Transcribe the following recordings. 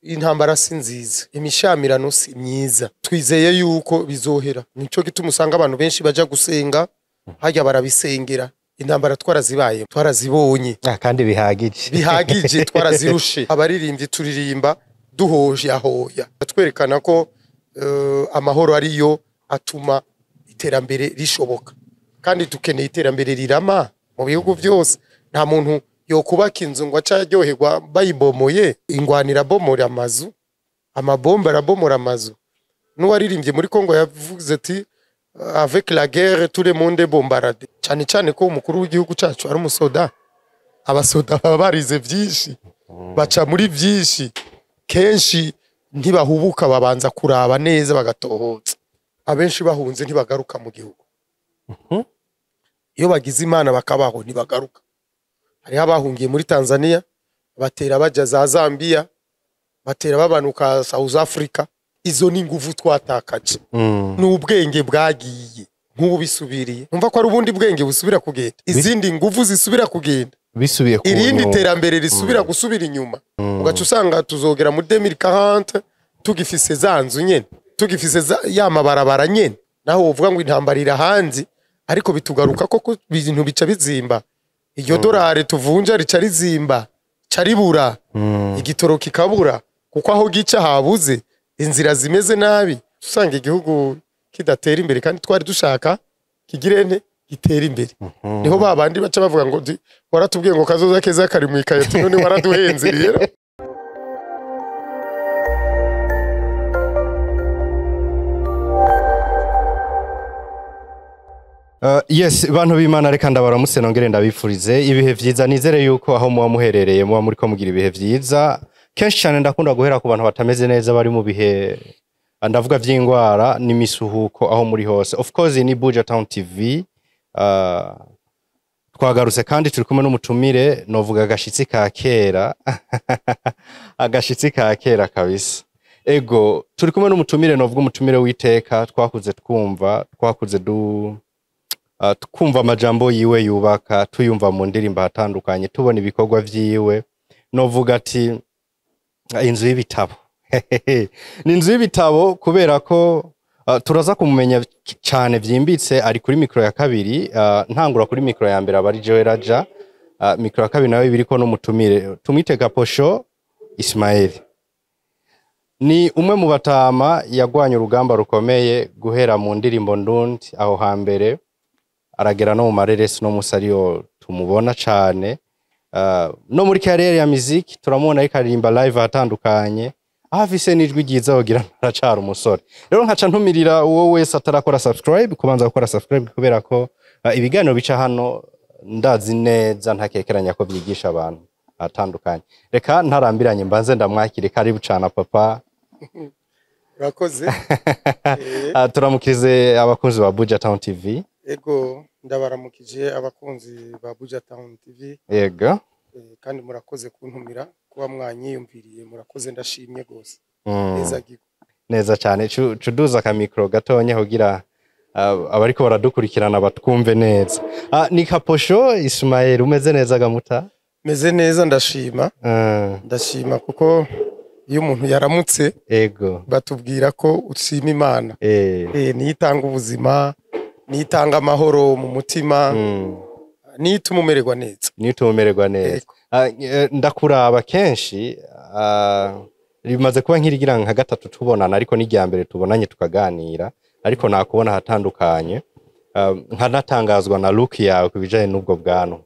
Intambara si nziza, imishamirano si myiza. Twizeye yuko bizohera. Nico gituma usanga abantu benshi baja gusenga hajya barabisengera. Intambara twarazibaye, twarazibonye. Kandi bihagije. Bihagije, twarazirushe. Abaririmbyi turirimba duhoje ahoya, twerekana ko amahoro ariyo atuma iterambere rishoboka, kandi dukeneye iterambere rirama mu bihugu byose. Nta muntu yokubaka inzu ngo aca aryoherwa bayibomoye. Ingwanira bomora amazu, amabombe arabomora amazu. N'uwaririmbye muri Kongo yavuze ati: "Avec la guerre, tout le monde est bombardé." Cyane cyane ko umukuru w'igihugu cyacu ari umusoda. Abasoda baba barize byinshi, baca muri byinshi, kenshi ntibahubuka, babanza kuraba neza bagatohotsa. Abenshi bahunze ntibagaruka mu gihugu. Iyo bagize Imana bakabaho, ntibagaruka. Hariho abahungiye muri Tanzania, batera bajya za Zambia, batera babanuka South Africa. Izo ni inguvu twatakaje, ni ubwenge bwagiye. Nk'ubu bisubiriye, numva ko ari ubundi bwenge busubira kugenda, izindi nguvu zisubira kugenda, bisubiye ku irindi nyuma. Terambere risubira gusubira inyuma, ugaca usanga tuzogera muri 2040 tugifise za nzu nyene, tugifise ya mabarabara nyene. Naho wovuga ngo intambara irahanze, ariko bitugaruka ko ibintu bica bizimba. Iryo dorari tuvunja rica rizimba, ca ribura, igitoro kikabura kuko aho gica habuze, inzira zimeze nabi. Usanga igihugu kidatera imbere kandi twari dushaka kigire nte? Gitera imbere. Niho ba bandi baca bavuga ngo: "Waratubwiye ngo kazoza keza kari mu ikaye, none waraduhenze rero." Yes, bantu b'Imana, reka ndabaramutse nongere ndabifurize ibihe vyiza. Nizere yuko aho muba muherereye muba muriko mugira ibihe vyiza. Kenshi cyane ndakunda guhera ku bantu batameze neza, bari mu bihe ndavuga vy'ingwara n'imisuhuko aho muri hose. Of course ni Buja Town TV. Twagarutse kandi turi kumwe n'umutumire, novuga agashitsi ka kera, agashitsi ka kera kabisa. Ego, turi kumwe n'umutumire, novuga umutumire w'iteka twakuze twumva, twakuze du twumva amajambo yiwe yubaka, tuyumva mu ndirimbo atandukanye, tubona ibikorwa vyiwe. Novuga ati inzu y'ibitabo ni inzu y'ibitabo, kubera ko turaza kumumenya cyane vyimbitse. Ari kuri mikro ya kabiri. Ntangura kuri mikro ya mbere aba ari Joel Raja. Mikro ya kabiri nawe biriko n'umutumire tumwite Gaposho Ismael. Ni umwe mu batama yagwanye urugamba rukomeye guhera mu ndirimbo ndundi aho hambere, aragera no mu mareresi, no musi ariyo tumubona cane. No muri carrière ya muziki turamubona ariko aririmba live ahatandukanye, aho afise n'ijwi ryiza wogira aracara umusore. Rero nkaca ntumirira uwo wese atarakora subscribe kubanza gukora subscribe, kubera ko ibiganiro bica hano ndazi neza ntakekeranya ko byigisha abantu atandukanye. Reka ntarambiranye mbanze ndamwakire. Karibu cana, papa. Urakoze. Turamukirize abakunzi ba Buja Town TV. Ego, ndabaramukije abakunzi ba Buja Town TV. Yego. Kandi murakoze kuntumira, kuba mwanyiyumviriye, murakoze, ndashimye gose. Neza gigo. Neza cyane. Cuduza akamikro gatonya kugira abariko baradukurikirana batwumve neza. Ni Kaposho Ismael, umeze neza gamuta? Meze neza, ndashima. Ndashima kuko iyo umuntu yaramutse, batubwira ko ushima Imana. Niyo itanga ubuzima, niyo itanga amahoro mu mutima, niyo ituma umererwa neza. Niyo ituma umererwa neza. Ego. Ndakuraba kenshi, rimaze kuba nk'irigira nka gatatu tubonana, ariko n'irya mbere tubonanye tukaganira, ariko nakubona ahatandukanye. Nkanatangazwa na look yawe ku bijanye n'ubwo bwanwa.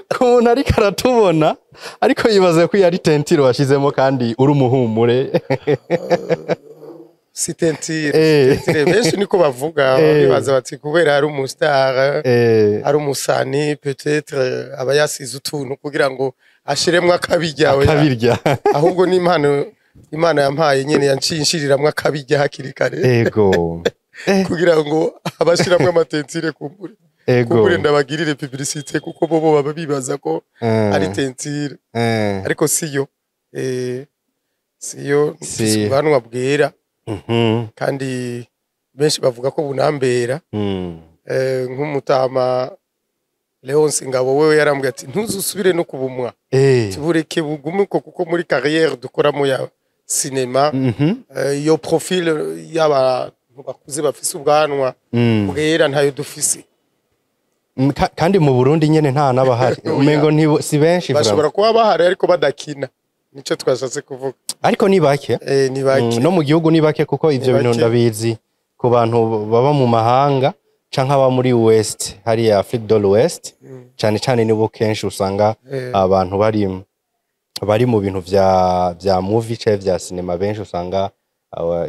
Ku muntu ariko aratubona ariko yibaza ko yari teinture washizemo kandi uri umuhumure. Si teinture, si teinture. Benshi niko bavuga, bibaza bati kubera ari umustar, ari umusani, peut-être aba yasize utuntu kugira ngo ashiremwo akabirya. Oya. Akabirya. Ahubwo ni impano Imana yampaye nyene, yanshinshiriramwo akabirya hakiri kare, kugira ngo abashiramwo amateinture kumbure, kumbure ndabagirire publicité, kuko bobo baba bibaza ko ari teinture, ariko siyo, siyo. Si. Ubwanwa bwera, kandi benshi bavuga ko bunambera. Nk'umutama Leonce Ngabo wewe yarambwiye ati: "Ntuzusubire no kubumwa, bureke bugume uko, kuko muri carrière dukoramo ya cinéma, iyo profil y'abantu bakuze bafise ubwanwa bwera ntayo dufise." Kandi mu Burundi nyene nta n'abahari. Oya. Umengo si benshi vraiment. Bashobora kuba bahari ariko badakina, nico twashatse kuvuga. Ariko ni bake. Ni bake. No mu gihugu ni bake, kuko ivyo Ni bintu bake. ndabizi ku bantu baba mu mahanga canke aba muri West, hariya Afrique de l'Ouest cane cane, nibo kenshi usanga abantu bari mu bintu vya movie canke vya cinéma, benshi usanga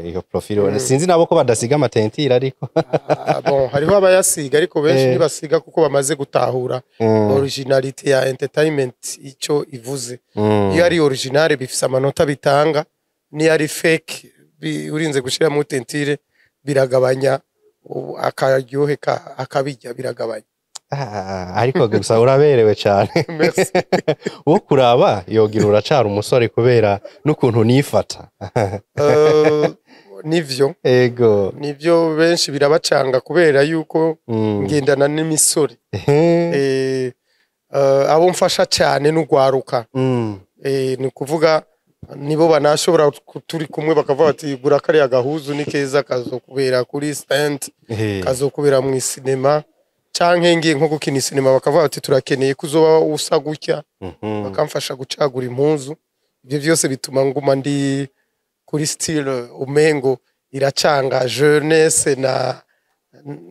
iyo profil. Sinzi nabo ko badasiga ama teinture, ariko Ah, bon, hariho abayasiga, ariko benshi ntibasiga kuko bamaze gutahura originalité ya entertainment icyo ivuze. Iyo ari originale bifise amanota bitanga, niyo ari fake urinze gushiramo teinture biragabanya akaryohe akabijya biragabanya. Ah, ariko gusa uraberewe cane. Merci. Wo kuraba yogira uracara umusore kubera n'ukuntu nifata. Nivyo. Ego. Nivyo, benshi birabacanga kubera yuko ngendana n'imisore. Abo mfasha cyane n'ugwaruka. Ni ukuvuga nibo banashobora turi kumwe bakavuga bati: "Gura kariya gahuzu, ni keza, kazokubera kuri stand, kazokubera mu sinema." Canke ngiye nko gukina sinema bakavuga bati: "Turakeneye ko uzoba usa gutya." Bakamfasha gucagura impuzu. Ibyo byose bituma nguma ndi kuri style umengo iracanga jeunesse na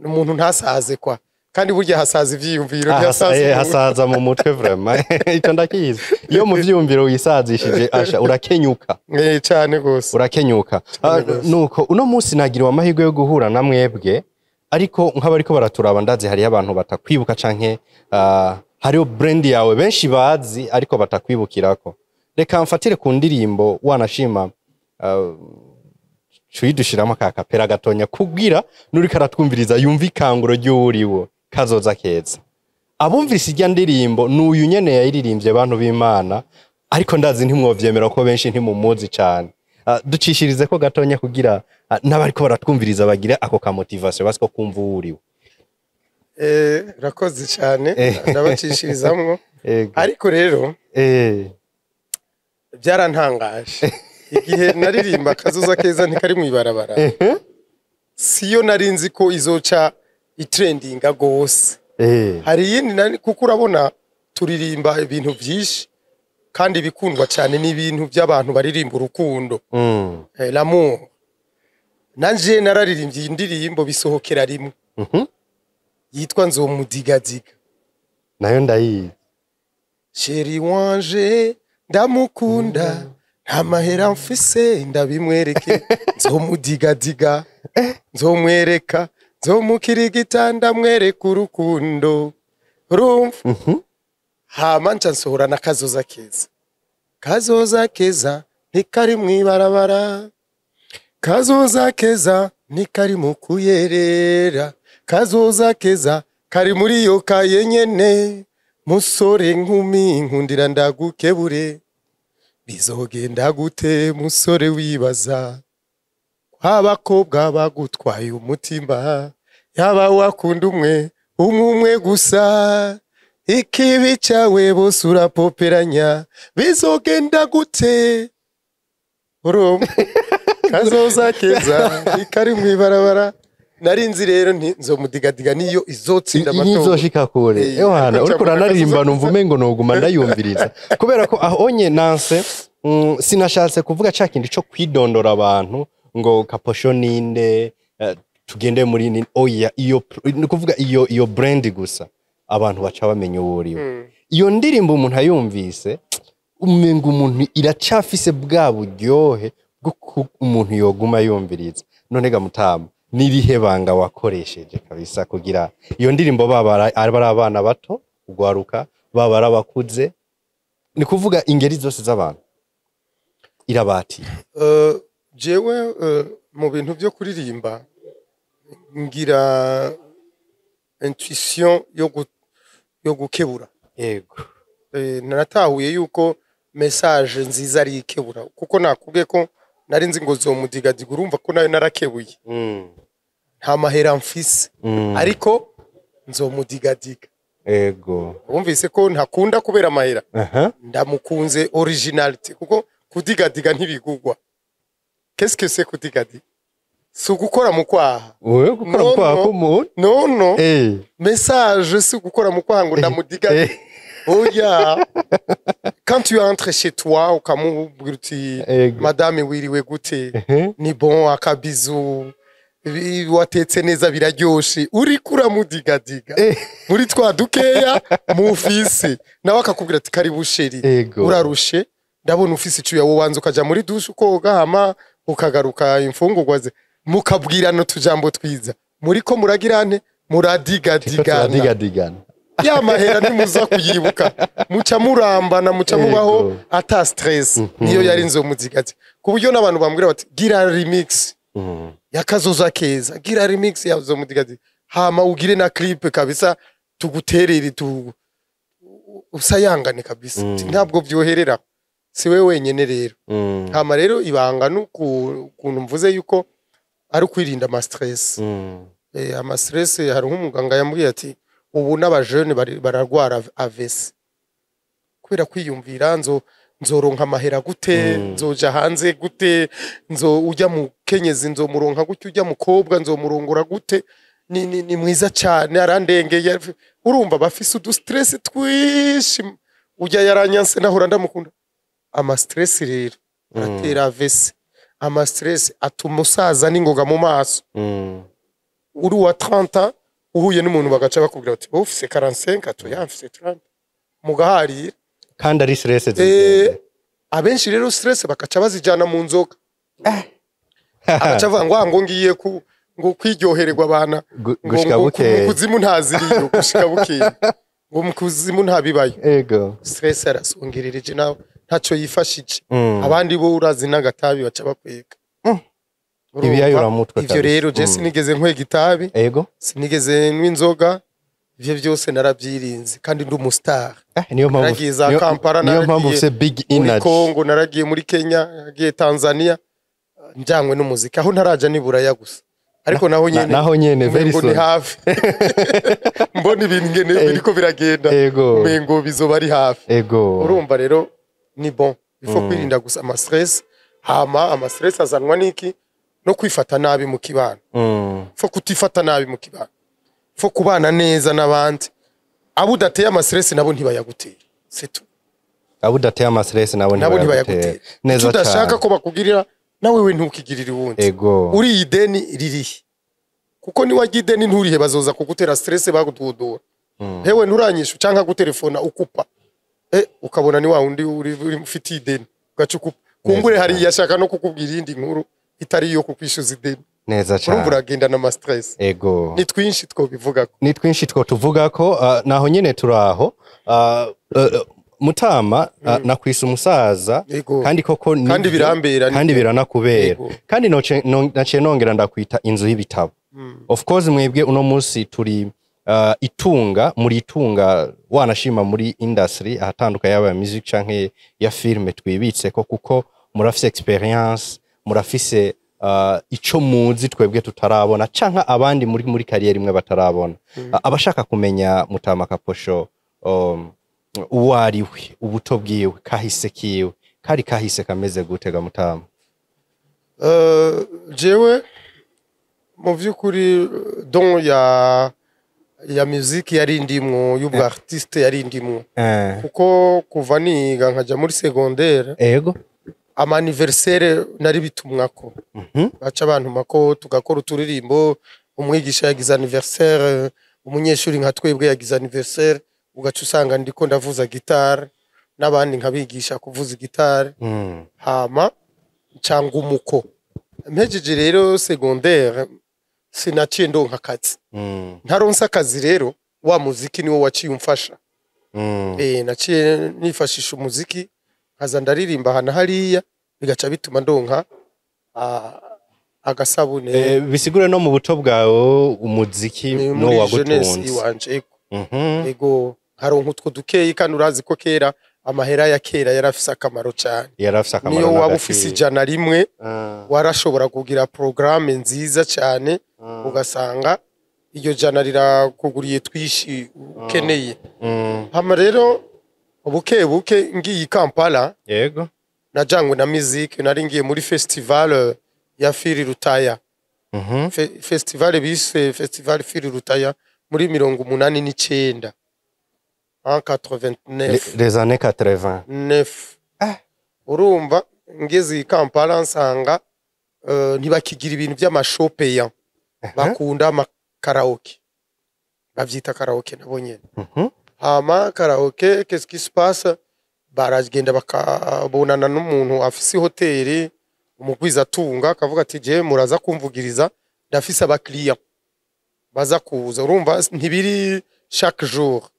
umuntu ntasaze kwa, kandi burya hasaza ivyiyumviro, ntihasaza umuntu. Hasaza mu mutwe vraiment, ico ndakizi. Iyo mu vyiyumviro wisazishije, asha, urakenyuka. Cane gose. Urakenyuka. Gose. Nuko uno munsi nagiriwe amahirwe yo guhura na mwebwe, ariko nk'abariko baraturaba, ndazi hariyo abantu batakwibuka canke hariho brand yawe benshi bazi ariko batakwibukirako. Reka mfatire ku ndirimbo wanashima, cuyidushiramo ka kapera gatonya kugira nuriko aratwumviriza yumva ikanguro ry'uwuriwo. Kazoza Keza, abumvise irya ndirimbo n'uyu nyene yayiririmbye, bantu b'Imana, ariko ndazi ntimwovyemera ko benshi ntimumuzi cane. Ducishirize ko gatonya kugira n'abariko baratwumviriza bagire ako ka motivation basiko kumva uwuriwe. Urakoze cyane, ndabacishirizamwo. Ego. Ariko rero byarantangaje igihe naririmba "Kazoza Keza ntikari mu ibarabara". Siyo nari nzi ko izoca itrendinga gose. Hari iyindi kuko urabona turirimba ibintu byinshi, kandi bikundwa cyane n'ibintu by'abantu baririmba urukundo, l'amour. Nanje nararirimbye iyi ndirimbo bisohokera rimwe, yitwa "Nzomudigadiga". Nayo ndayizi. Chéri wanje ndamukunda, nta mahera mfise ndabimwereke, nzomudigadiga, nzomwereka, nzomukirigita, ndamwereka urukundo, urumva? Hama nca nsohora na "Kazoza Keza". Kazoza keza ntikari mw'ibarabara, kazoza keza ntikari mu kuyerera, kazoza keza kari muri iyo kaye nyene. Musore, nkumi, nkundira ndagukebure, bizogenda gute musore wibaza abakobwa bagutwaye umutima? Yaba wakunda umwe umwe umwe gusa, ikibi cyawe bose urapoperanya, bizogenda gute? Urumva, kazoza keza ikari mw'ibarabara. Nari nzi rero nti nzomudigadiga niyo izotsinda amatora. Ntizoshika kure. Ewana, uriko uranaririmba numva umengo noguma ndayumviriza, kubera ko aho onye nanse sinashatse kuvuga ca kindi co kwidondora abantu ngo Kaposho ninde, tugende muri ni oya, iyo ni kuvuga iyo brand gusa abantu baca bamenya uwo uriwe. Iyo ndirimbo umuntu ayumvise umenga umuntu iracafise bwa buryohe bwo umuntu yoguma yumviriza. None ga mutama, nirihe banga wakoresheje kabisa kugira iyo ndirimbo baba ari abana bato ugwaruka, baba ari abakuze, ni kuvuga ingeri zose z'abantu irabati? Jewe mu bintu byo kuririmba ngira intuition yo gukebura. Naratahuye yuko message nziza ari ikebura, kuko nakubwiye ko nari nzi ngo zomudigadiga, urumva ko nayo narakebuye. Nta mahera mfise, ariko nzomudigadiga. Wumvise ko ntakunda kubera amahera. Ndamukunze originalité, kuko kudigadiga ntibigugwa. Qu'est-ce que c'est kudigadiga? Si ugukora mu kwaha. Wewe gukora No, mu kwaha no. k'umuntu. No, message si ugukora mu kwaha ngo ndamudiga. Oya, quand tu entres chez toi ukamubwira uti: "Madame, wiriwe gute?" Ni bon, akabizu, watetse neza, biraryoshe, uriko uramudigadiga muri twa dukeya mufise, nawe akakubwira ati: "Karibu chéri." "Urarushe, ndabona ufise icuya, wobanza ukaja muri douche ukoga, hama ukagaruka imfungurwa ze." Mukabwirana utujambo twiza, muriko muragira nte? Muradigadigana. Turadigadigana. Ya mahera ntimuza kuyibuka, muca murambana, muca mubaho ata stress. Niyo yari nzomuzigazi, ku buryo n'abantu bambwira bati: "Gira remix yakazoza keza, gira remix ya nzomuzigazi, hama ugire na clip kabisa, tuguterere tu usayangane kabisa." Ntabwo byoherera, si we wenyene rero. Hama rero ibanga n'ukuntu mvuze yuko ari ukwirinda ama stress. Ama stress, hari nk'umuganga yambwiye ati: "Ubu n'abajene bararwara AVC kubera kwiyumvira nzoronka amahera gute, nzoja hanze gute, nzo ujya mu kenyezi nzomuronka gute, ujya mukobwa nzomurongora gute, ni mwiza cyane arandengeye." Urumva bafise udu stress twinshi: ujya yaranyanse, nahora ndamukunda. Ama stress rero aratera AVC. Ama stress atuma usaza n'ingoga mu maso. Uri uwa 30 ans, uhuye n'umuntu bagaca bakubwira bati: "Wowe ufise 45 atoya, mfise 30," mugaharira. Kandi ari stress zigenze. Abenshi rero stress bakaca bazijana mu nzoga, agaca avuga ngo: "Ah, ngo ngiye ku ngo kwiryohererwa abana ngo Gushika ngo bukeye. Mu kuzimu ntaziriyo, gushika bukeye, ngo mu kuzimu ntabibayo." Stress arasongerereje, nawe ntaco yifashije. Abandi bo urazi n'agatabi baca bakwega. Urumva? Ibiyayuramutwe Ivyo kabisa. rero je sinigeze nkwega itabi, sinigeze nywa inzoga, ivyo byose narabyirinze kandi ndi umustar. Niyo mpamvu Naragiye za Kampala, niyo mpamvu naragiye ufise big muri energy. Congo, naragiye muri Kenya, naragiye Tanzania, njanywe n'umuziki. Aho ntaraja ni Buraya gusa, ariko naho nyene Naho nyene very umengo ni soon. hafi. Mbona ibintu ngene biriko biragenda, umengo bizoba ari hafi. Urumva rero ni bon, il faut kwirinda gusa ama stress. Hama ama stress azanwa n'iki? No kwifata nabi mu kibano. Faut kutifata nabi mu kibano, faut kubana neza n'abandi. Abo udateye ama stress nabo ntibayagutera, c'est tout. Abo udateye ama stress nabo Nabo ntibayagutera. ntibayagutera. Neza Icyo udashaka cyane. ko bakugirira, nawe we ntukigirire uwundi. Uriye ideni ririhe? Kuko niwajya ideni nturihe, bazoza kugutera stress, bagududura: "Hewe, nturanyisha," cyangwa gutelefona ukupa, ukabona ni wa wundi uri ufitiye ideni, ugaca ukupa. Kumbure hari yashaka no kukubwira iyindi nkuru itari iyo kukwishyuza ideni. Neza Urumva cyane. uragenda n'ama stress. Ni twinshi twobivugako. Ni twinshi two tuvuga ko naho nyene turaho. Mutama, nakwise umusaza. Kandi koko nivyo, Kandi birambera, kandi nivyo. biranakubera. Kandi naciye nongera ndakwita inzu y'ibitabo. Of course mwebwe uno munsi turi itunga, muri itunga wanashima muri industry ahatandukanye, yaba ya music canke ya filme, twibitse ko kuko murafise experience, murafise ico muzi twebwe tutarabona canke abandi muri carrière imwe batarabona. Abashaka kumenya Mutama Kaposho, uwo ari we, ubuto bwiwe, kahise kiwe, kari kahise kameze gute ga Mutama? Jewe mu by'ukuri don ya musique yari ndimwo, y'ubwo artiste yari ndimwo, kuko kuva niga nkaja muri secondaire, ama anniversaire nari bitumwako, baca bantuma ko tugakora uturirimbo. Umwigisha yagize anniversaire, umunyeshuri nka twebwe yagize anniversaire, ugaca usanga ndiko ndavuza gitare n'abandi nkabigisha kuvuza gitare. Hama ncanga umuko. Mpejeje rero secondaire, sinaciye ndonka akazi. Ntaronse akazi rero, wa muziki niwo waciye umfasha. Naciye nifashisha umuziki, nkaza ndaririmba ahantu hariya, bigaca bituma ndonka agasabune. Bisigure no mu buto bwawe umuziki Ni no muri jeunesse wagutunze. iwanje, ego. Ego, nkaronka utwo dukeyi, kandi urazi ko kera amahera ya kera yarafise akamaro cyane. Yarafise akamaro Niyo waba n'agaciro. ufise 100, warashobora kugira programme nziza cyane, ugasanga Iryo jana rirakuguriye twishi ukeneye. Hama rero buke buke ngiye i Kampala, najanywe na musique. Nari ngiye muri festival ya Phil Lutaya. Festival bise Festival Phil Lutaya muri 89, en 89. Les années 80. Neuf. Urumva ngeze i Kampala nsanga ntibakigira ibintu by'ama show payant, bakunda amakaraoke, bavyita karaoke nabo nyene. Hama karaoke, qu'est-ce qui se passe? Baragenda bakabonana n'umuntu afise hoteli, umugwizatunga, akavuga ati: "Je muraza kumvugiriza, ndafise abakiriya baza kuza." Urumva ntibiri chaque jour.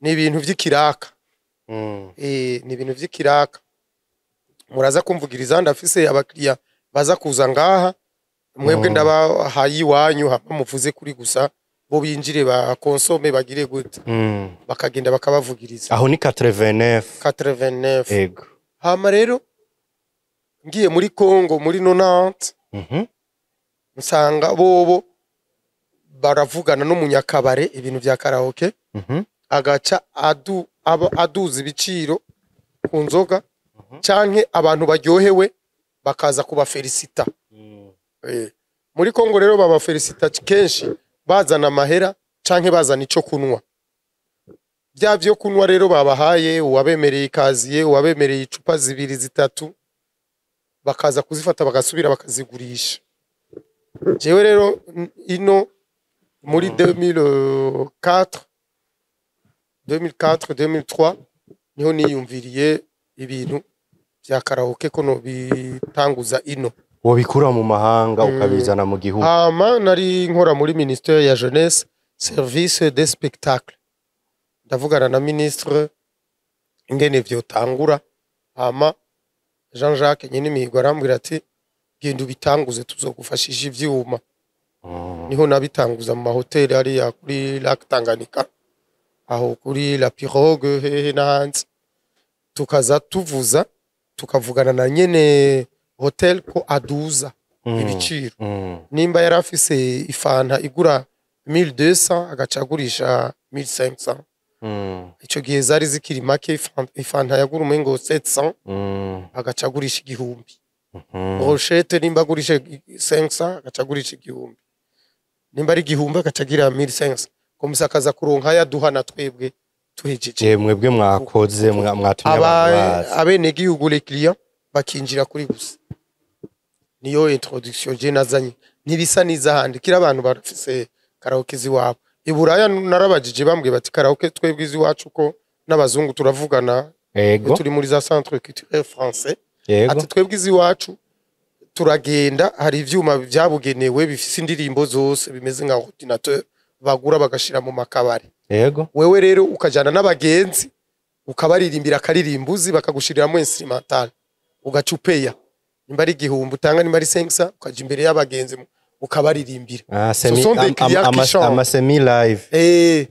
Ni ibintu vy'ikiraka. Ni ibintu vy'ikiraka: "Muraza kumvugiriza, ndafise abakiriya baza kuza ngaha, mwebwe ndabahaye iwanyu, hama muvuze kuri gusa, bo binjire bakonsome, bagire gute." Bakagenda bakabavugiriza. Aho ni 89? 89. Hama rero ngiye muri Congo muri 90, nsanga bobo baravugana n'umunyakabare ibintu vya karaoke, agaca aduza ibiciro ku nzoga, canke abantu baryohewe bakaza kubafelicita. Muri Congo rero babafelicita kenshi bazana amahera canke bazana ico kunywa. Bya vyo kunywa rero babahaye, uwabemereye ikaziye, uwabemereye icupa zibiri zitatu, bakaza kuzifata bagasubira bakazigurisha. Jewe rero ino muri 2004, 2004, 2003 niho niyumviriye ibintu vya karaoke ko nobitanguza ino. Wobikura mu mahanga ukabizana mu gihugu. Hama nari nkora muri ministère ya jeunesse, service des spectacles. Ndavugana na ministre ingene vyotangura. Hama Jean Jacques Nyenimihigo arambwira ati: "Genda ubitanguze, tuzogufashisha ivyuma." Niho nabitanguza mu mahoteli hariya kuri Lac Tanganyika, aho kuri La Pirogue, hehe n'ahandi, tukaza tuvuza, tukavugana na nyene hotel ko aduza ibiciro. Nimba yari afise ifanta igura 1200, agaca agurisha 1500. Ico gihe zari zikiri make, ifanta yagura umengo 700, agaca agurisha 1000. Brochette nimba agurisha 500, agaca agurisha 1000. Nimba ari 1000, agaca agira 1500. Comme ça akaza kuronka yaduha na twebwe tuhejeje. Je mwebwe mwakoze, mwatumye abantu baza. Abenegihugu, les clients, bakinjira kuri gusa. Niyo introduction je nazanye, ntibisa n'izahandi. Kira abantu barafise karaoke z'iwabo. I Buraya narabajije, bambwiye bati: "Karaoke twebwe iz'iwacu ko n'abazungu turavugana, turi muri za centre culturel français." Ati: "Twebwe iz'iwacu turagenda, hari ivyuma vyabugenewe bifise indirimbo zose, bimeze nka ordinateur, bagura bagashira mu makabari. Wewe rero ukajana n'abagenzi, ukabaririmbira akaririmbuzi, bakagushiriramwo instrumental, ugaca upeya. Nimba ari 1000 utanga, nimba ari 500, ukaja imbere y'abagenzi ukabaririmbira." Ah, semi Ce sont des clients qui chantent. Ama semi live. Des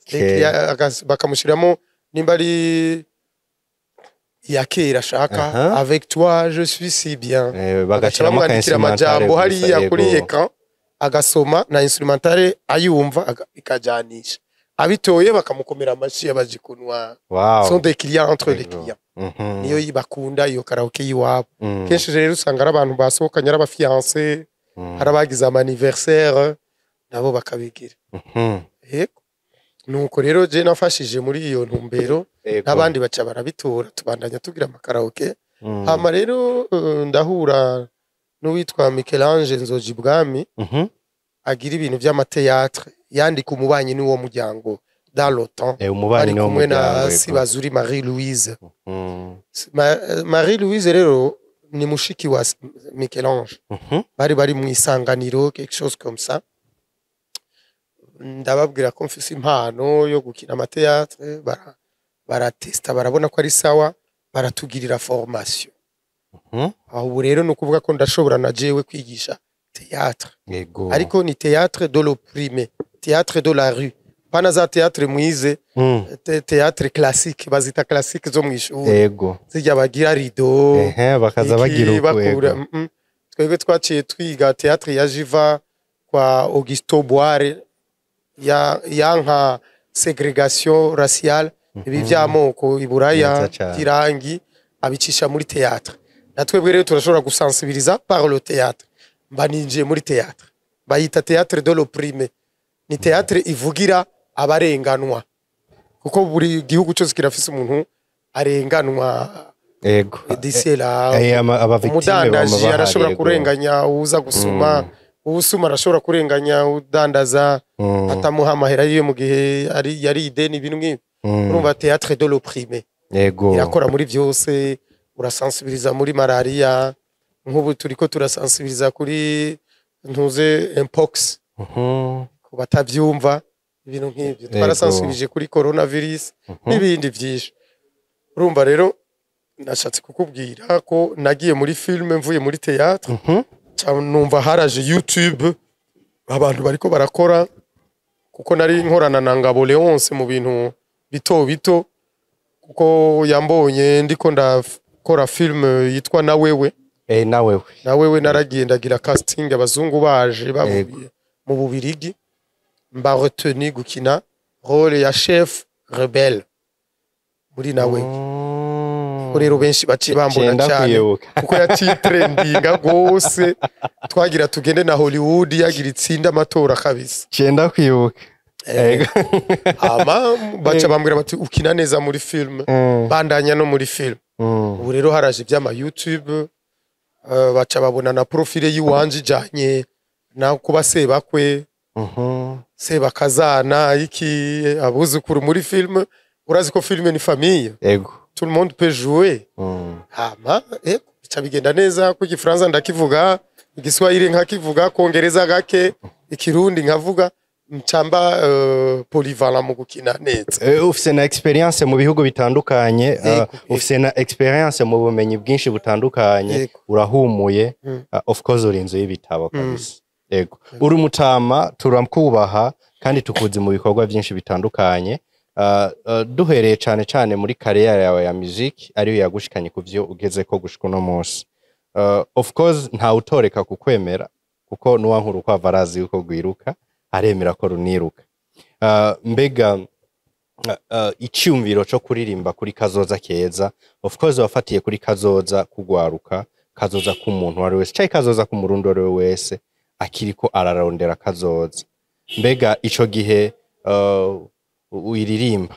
clients, bakamushiriramo nimba ari iya kera ashaka, "Avec toi je suis si bien." Bagaca Bagashiramo ka bamwandikira instrumental amajambo gusa, hariya kuri écran, agasoma na instrumental ayumva, ikajanisha. Abitoye bakamukomera amashi, abaje kunwa. Sont des clients entre les clients. Niyo bakunda iyo karaoke y'iwabo. Kenshi rero usanga ari abantu basohokanye, ari abafiancé, hari abagize ama anniversaire, nabo bakabigira. Yego, nuko rero je nafashije muri iyo ntumbero, n'abandi baca barabitora, tubandanya tugira amakaraoke. Hama rero ndahura n'uwitwa Michelange Nzojibwami, agira ibintu by'amathéâtre, yandika Umubanyi n'uwo muryango dans le temps. Umubanyi Ari niwo kumwe na muryango, yego. Sibazuri Marie Louise. Marie Louise rero ni mushiki wa Michelange. Bari mu Isanganiro, quelque chose comme ça. Ndababwira ko mfise impano yo gukina amathéâtre, baratesta, barabona ko ari sawa, baratugirira formation. Aho ubu rero ni ukuvuga ko ndashobora na jewe kwigisha théâtre. Ariko ni théâtre de l'opprimé, théâtre de la rue, pana za théâtre mwize, théâtre classique, bazita classique zo mw'ishuri, zijya bagira rideau, Ehe, bakaza iki, bagira uko, bakura. yego. Twebwe twaciye twiga théâtre ya Jiva. Yitwa Augusto Boal, ya yanka ségrégation raciale, ibi vy'amoko i Buraya, Neza cane. by'irangi, abicisha muri théâtre. Natwebwe rero turashobora gusensibiliza par le théâtre. Mba ninjiye muri théâtre, bayita théâtre de l'opprimé, ni théâtre ivugira abarenganwa, kuko buri gihugu cyose kirafise umuntu arenganwa. D'ici là, Aba victime umudandaji bama bahari, arashobora kurenganya uza gusuma, uwusuma arashobora kurenganya udandaza, atamuha amahera yiwe mu gihe ari yari ideni, ibintu nk'ibi. Urumva, théâtre de l'opprimé irakora muri byose. Urasensibiliza muri malaria, nk'ubu turiko turasensibiliza kuri ntuze mpox, ku batavyumva, ibintu nk'ibyo. Twarasensibilije kuri coronavirus n'ibindi byinshi. Urumva rero, nashatse kukubwira ko nagiye muri film mvuye muri théâtre. Numva haraje YouTube, abantu bariko barakora, kuko nari nkorana na Ngabo Leonce mu bintu bito bito, kuko yambonye ndiko ndakora film yitwa Na Wewe. Na Wewe. Na Wewe naragiye ndagira casting, abazungu baje bavuye mu Bubirigi, mba retenu gukina rôle ya chef rebelle muri Na Wewe. Ko rero benshi baciye bambona Cenda cyane, kwibuka. kuko yaciye trendinga gose, twagira tugende na Hollywood, yagira itsinda amatora kabisa. Cenda kwibuka. Hama baca bambwira bati: "Ukina neza muri film, bandanya no muri film." Ubu rero haraje iby'ama YouTube, baca babona na profile y'iwanje ijanye na kuba sebakwe, sebakazana, iki, abuzukuru muri film. Urazi ko film ni famille, tout le monde peut jouer. Hama bica bigenda neza, ko Igifaransa ndakivuga, Igiswahili nkakivuga, Kongereza gake, Ikirundi nkavuga, ncamba polyvalent mu gukina neza. Ufise na expérience mu bihugu bitandukanye, ufise na expérience mu bumenyi bwinshi butandukanye, urahumuye, of course uri inzu y'ibitabo kabisa. Ego, uri umutama, turakubaha kandi tukuzi mu bikorwa byinshi bitandukanye. Duhereye cane cane muri carrière yawe ya music, ariyo yagushikanye ku vyo ugezeko gushika uno munsi. Of course ntawe utoreka kukwemera, kuko nuwankura ukwavu arazi yuko rwiruka, aremera ko runiruka. Mbega iciyumviro co kuririmba kuri Kazoza Keza, of course wafatiye kuri kazoza kugwaruka, kazoza k'umuntu uwo ari we wese canke kazoza k'Umurundi uwo ari we wese akiriko ararondera kazoza, mbega ico gihe uyiririmba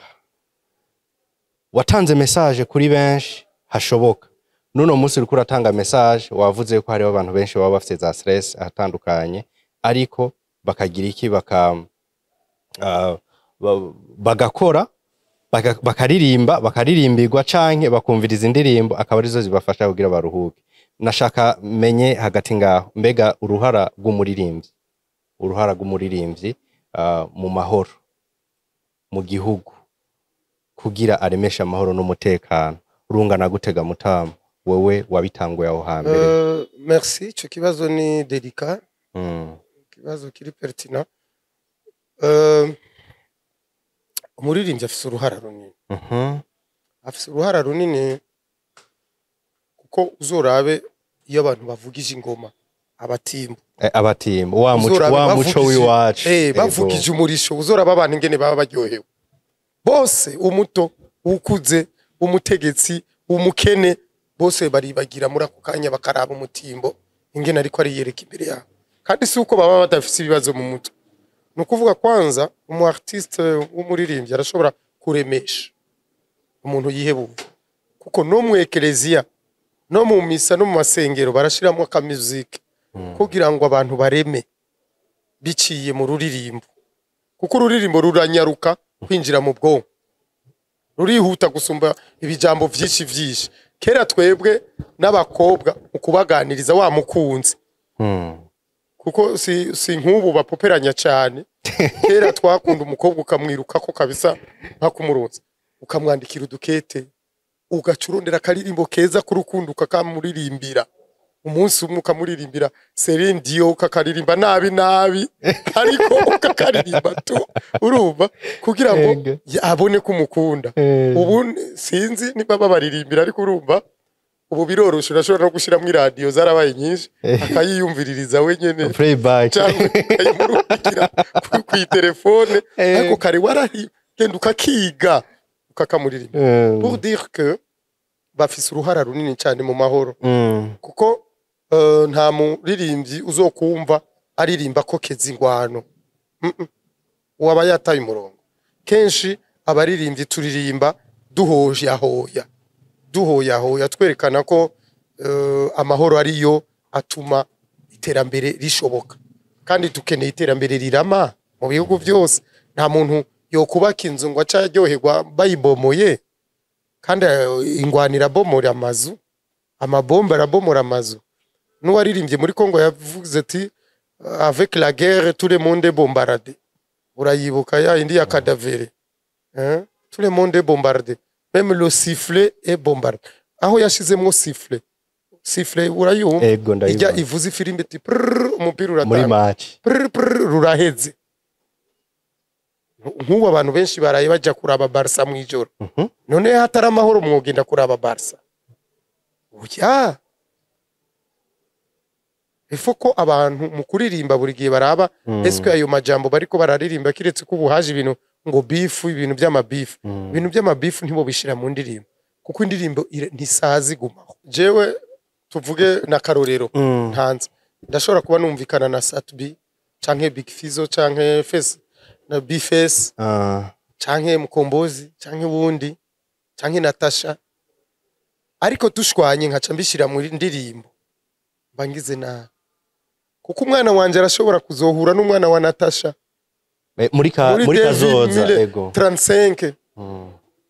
watanze message kuri benshi hashoboka? Nuno munsi uriko uratanga message, wavuze ko hariho abantu benshi baba bafite za stress ahatandukanye, ariko bakagira iki, baka bagakora, bakaririmba, bakaririmbirwa canke bakumviriza indirimbo, akaba arizo zibafasha kugira baruhuke. Nashaka menye hagati ngaho, mbega uruhara rw'umuririmbyi mu mahoro mu gihugu, kugira aremeshe amahoro n'umutekano, rungana gutega mutamu, wewe wabitanguye aho hambere? Merci, ico kibazo ni délicat, ikibazo kiri pertinent. Umuririmbyi afise uruhara runini, afise uruhara runini, kuko uzorabe iyo abantu bavugije ingoma, abatimbo, Abatimbo, wa muco, uzorabe wa muco w'iwacu. Bavugije umurisho, uzoraba abantu ingene baba baryohewe bose, umuto, ukuze, umutegetsi, umukene, bose baribagira muri ako kanya, bakaraba umutimbo ingene ariko ariyereka imbere yabo. Kandi si uko baba badafise ibibazo mu mutwe. Ni ukuvuga, kwanza umu artiste w'umuririmbyi arashobora kuremesha umuntu yihebuye, kuko no mu ekereziya, no mu misa, no mu masengero barashiramo akamuziki kugira ngo abantu bareme biciye mu ruririmbo, kuko ururirimbo ruranyaruka kwinjira mu bwonko, rurihuta gusumba ibijambo vyinshi vyinshi. Kera twebwe n'abakobwa mu kubaganiriza wa mukunzi, kuko si nk'ubu bapoperanya cyane, kera twakunda umukobwa ukamwirukako kabisa nka kumuronza, ukamwandikira udukete, ugaca urondera akaririmbo keza k'urukundo, ukakamuririmbira. Umunsi umwe ukamuririmbira Celine Dion, ukakaririmba nabi nabi, ariko ukakaririmba tu, urumva, kugira ngo abone ko umukunda. Ubu sinzi niba babaririmbira, ariko urumva Ubu biroroshe, urashobora no gushyiramo iradiyo, zarabaye nyinshi, akayiyumviririza wenyene Playback. cyangwa ukayimurungikira kw'itelefone. Ariko kare warahi genda ukakiga, ukakamuririmba. Pour dire que bafise uruhara runini cyane mu mahoro, kuko nta muririmbyi uzokumva aririmba ko keza ingwano. Waba yataye umurongo. Kenshi abaririmbyi turirimba duhoyahoya, duhoyahoya, twerekana ko amahoro ariyo atuma iterambere rishoboka, kandi dukeneye iterambere rirama mu bihugu byose. Nta muntu yokubaka inzu ngo ace aryoherwa bayibomoye, kandi ingwano irabomora amazu, amabombe arabomora amazu. N'uwaririmbye muri Congo yavuze ati: "Avec la guerre, tout le monde est bombardé." Urayibuka ya indi ya Cadavre, hein? Tout le monde est bombardé, même le sifflet est bombardé. Aho yashizemwo sifflet, sifflet urayumva? Ego, Ijya ndayibona. ivuza ifirimbi iti prrr, umupira Muri uratanga match. Prrr, prrr, ruraheze. Nk'ubu abantu benshi baraye bajya kuraba Barca mu ijoro. None hatari amahoro mwogenda kuraba Barca? Oya, ifo ko abantu mu kuririmba buri gihe baraba eske ayo majambo bariko bararirimba, kiretse ko ubu haje ibintu ngo beef, ibintu by'amabifu. Ibintu by'amabifu ntibo bishira mu ndirimbo, kuko indirimbo ntisaza, igumaho. Jewe tuvuge na karorero ntanze, ndashobora kuba numvikana na Sat-B canke Big Fizzo canke Face na B-Face canke Mukombozi canke wundi canke Natasha, ariko dushwanye nkaca mbishira muri ndirimbo, mba ngize nabi, kuko umwana wanje arashobora kuzohura n'umwana wa Natasha muri muri kazoza, ego. 35,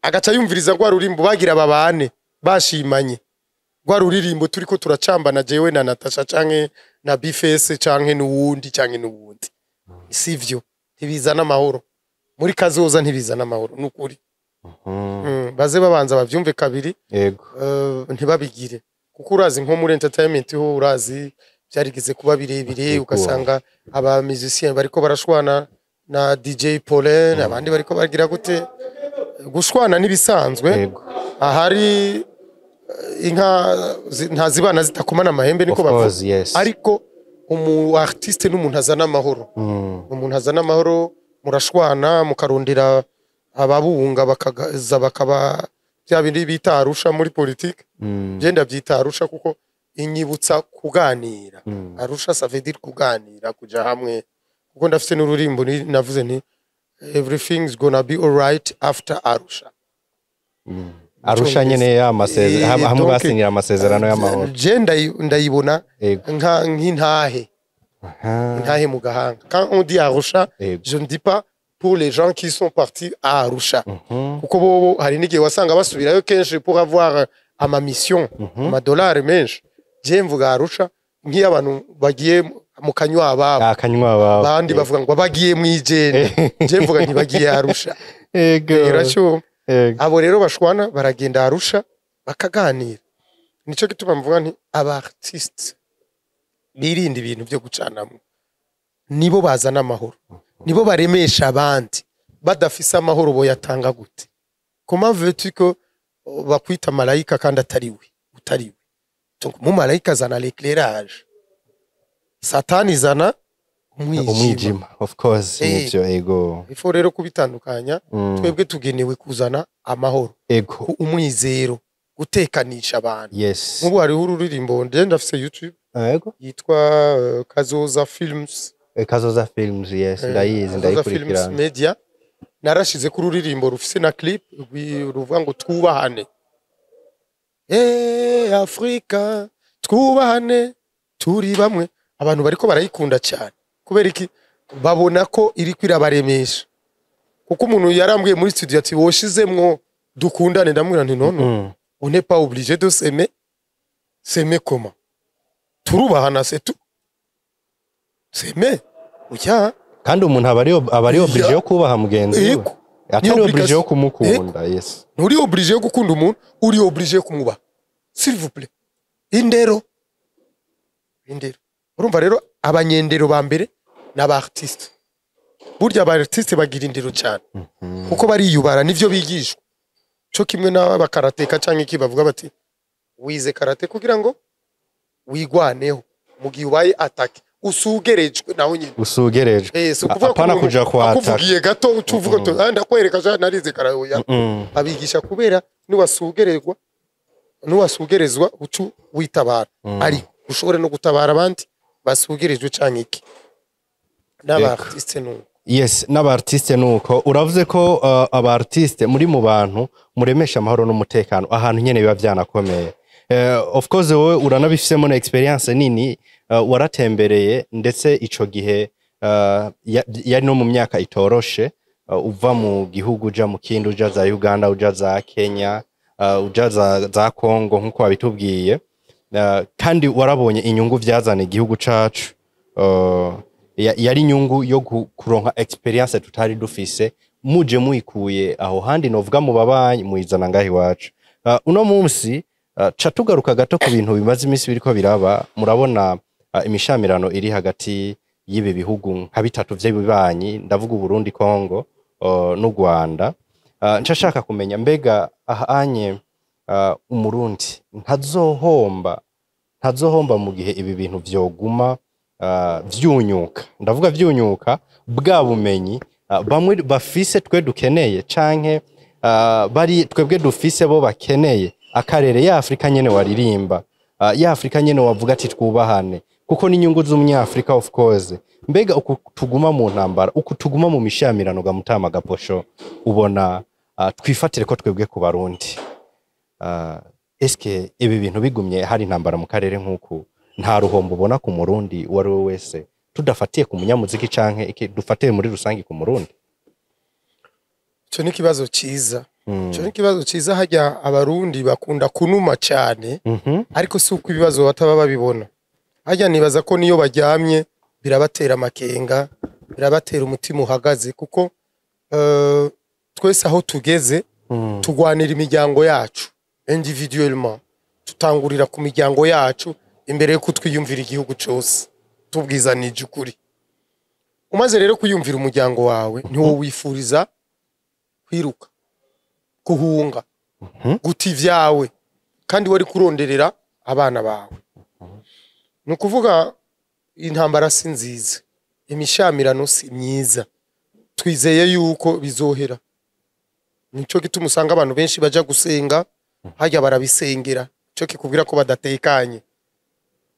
agaca yumviriza rwa rurimbo bagira babane bashimanye, rwa ruririmbo turiko turacambana jewe na Natasha canke na B-Face canke n'uwundi canke n'uwundi. Sivyo, ntibizana amahoro muri kazoza, ntibizana amahoro nukuri. Baze babanza bavyumve kabiri. Ntibabigire, kuko urazi nko muri entertainment ho, urazi byarigeze kuba birebire. Ugasanga aba musiciens bariko barashwana na DJ Paulin, abandi bariko bagira gute. Gushwana nibisanzwe. Ahari inka ntazibana zitakomana amahembe, niko Of bavuga. course, yes. Ariko umu artiste n'umuntu azana amahoro. Umuntu azana amahoro, murashwana mukarondera ababunga, bakaza bakaba bya bindi bita Arusha muri politique. Je ndabyita Arusha kuko inyibutsa kuganira. Arusha, ça veut dire kuganira, kuja hamwe, kuko ndafite n'ururimbo navuze nti: "Everything's gonna be alright after Arusha." Arusha nyene ya masezerano, hamwe Donc, basinyira amasezerano y'amahoro. Je ndayibona nk'intahe, intahe mu gahanga. Quand on dit Arusha, je ne dis pas pour les gens qui sont partis à Arusha, kuko bobo hari n'igihe wasanga basubirayo kenshi pour avoir ama mission, amadolari menshi. Je mvuga Arusha nk'iyo abantu bagiye mu kanywa ababo. Akanywa babo. Abandi bavuga ngo bagiye mu Ijenda, je mvuga ntibagiye Arusha. Uracyumva? Ego. Abo rero bashwana baragenda Arusha bakaganira. Nico gituma mvuga nti aba artiste birinda ibintu byo gucanamwo, nibo bazana amahoro, nibo baremesha abandi. Badafise amahoro boyatanga gute? Comment veux-tu que bakwita malayika kandi atari we, utari we? Donc mu malayika azana l'éclairage, Satani izana umwijima. Umwijima, of course. Nivyo, ego. Ifo rero kubitandukanya. Twebwe tugenewe kuzana amahoro, umwizero, gutekanisha abantu. Nk'ubu hariho ururirimbo, njye ndafise YouTube yitwa Kazoza Films. Kazoza Films, yes. Ndayizi. Kazoza Films Ndayikurikirana. Media. Narashize kuri ururirimbo rufise na clip ruvuga ngo twubahane. Afrika, twubahane, turi bamwe. Abantu bariko barayikunda cyane. Kubera iki? Babona ko iriko irabaremesha, kuko umuntu yarambwiye muri studio ati: "Woshizemwo dukundane." Ndamubwira nti: "Nono, on n'est pas obligé de s'aimer." S'aimer comment? Turubahana, c'est tout. S'aimer, oya. Kandi umuntu aba ari obligé yo kubaha mugenzi we. Atari Ni obligé yo obligation. kumukunda, yes. Nturi obligé yo gukunda umuntu, uri obligé yo kumwubaha, s'il vous plaît. Indero, indero. Urumva rero abanyendero ba mbere ni aba artiste. Burya aba artiste bagira indero cyane, kuko bariyubara, nivyo bigishwa, cyo kimwe n'abakarateka canke iki, bavuga bati Wize karate kugira ngo wigwaneho mu gihe ubaye attaqué, usugerejwe naho nyine. Usugerejwe. Si ukuvuga ko Apana umuntu kuja kwataka. akuvugiye gato uca uvuga uti: "Ah, ndakwereka ja narize karate." Oya. Abigisha kubera niwasugererwa, niwasugerezwa, ucu witabara, ariko ushobore no gutabara abandi basugerejwe canke iki. N'aba artiste nuko. Yes, n'aba artiste nuko. Uravuze ko aba artiste muri mu bantu muremesha amahoro n'umutekano ahantu nyene biba vyanakomeye. Of course wowe uranabifisemo na experience nini, waratembereye, ndetse ico gihe yari no mu myaka itoroshe, uva mu gihugu uja mu kindi, uja za Uganda, uja za Kenya, uja za Congo nkuko wabitubwiye. Kandi warabonye inyungu vyazana igihugu cacu. Yari inyungu yo kuronka experience tutari dufise, muje muyikuye aho handi novuga mu babanyi, muyizana ngaho iwacu. Uno munsi ca tugaruka gato ku bintu bimaze iminsi biriko biraba. Murabona imishamirano iri hagati y'ibi bihugu nka bitatu vy'ibibanyi, ndavuga Uburundi, Congo n'u Rwanda. Nca shaka kumenya, mbega ahanye Umurundi ntazohomba mu gihe ibi bintu vyoguma vyunyuka, ndavuga vyunyuka bwa bumenyi bamwe bafise twe dukeneye, canke bari twebwe dufise bo bakeneye, akarere ya Afrika nyene waririmba, ya Afrika nyene wavuga ati twubahane kuko n'inyungu z'umunyafrika, of course. Mbega uku tuguma mu ntambara, uku tuguma mu mishamirano, ga Mutama Gaposho, ubona twifatire ko twebwe ku Barundi, eske ibi bintu bigumye hari intambara mu karere nk'uku, nta ruhombo ubona ku Murundi uwo ari we wese, tudafatiye ku munyamuziki canke iki, dufatiye muri rusange ku Murundi? Ico ni ikibazo ciza. Ico ni ikibazo ciza. Harya Abarundi bakunda kunuma cyane, ariko si uko ibibazo bataba babibona. Harya nibaza ko niyo baryamye birabatera amakenga, birabatera umutima uhagaze, kuko twese aho tugeze tugwanira imiryango yacu individuellement, tutangurira ku miryango yacu imbere yo kutwiyumvira igihugu cyose. Tubwizanije ukuri, umaze rero kwiyumvira umuryango wawe, ntiwo wifuriza kwiruka, guhunga, guta ivyawe kandi wari kuronderera abana bawe. Ni ukuvuga intambara si nziza, imishamirano si myiza. Twizeye yuko bizohera. Nico gituma usanga abantu benshi baja gusenga, harya barabisengera. Ico kikubwira ko badatekanye.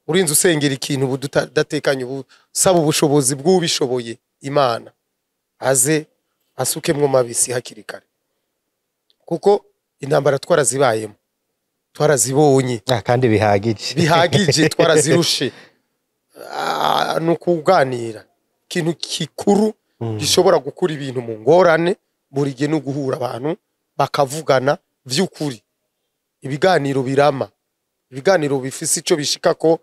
Urinze usengera ikintu ubu udatekanye, ubu saba ubushobozi bw'ubishoboye, Imana aze asukemwo mabisi hakiri kare, kuko intambara twarazibayemo, twarazibonye. Ah, kandi bihagije. Bihagije, twarazirushe. Ah, ni ukuganira. Ikintu kikuru gishobora gukura ibintu mu ngorane buri gihe ni uguhura abantu bakavugana vy'ukuri, ibiganiro birama, ibiganiro bifise ico bishikako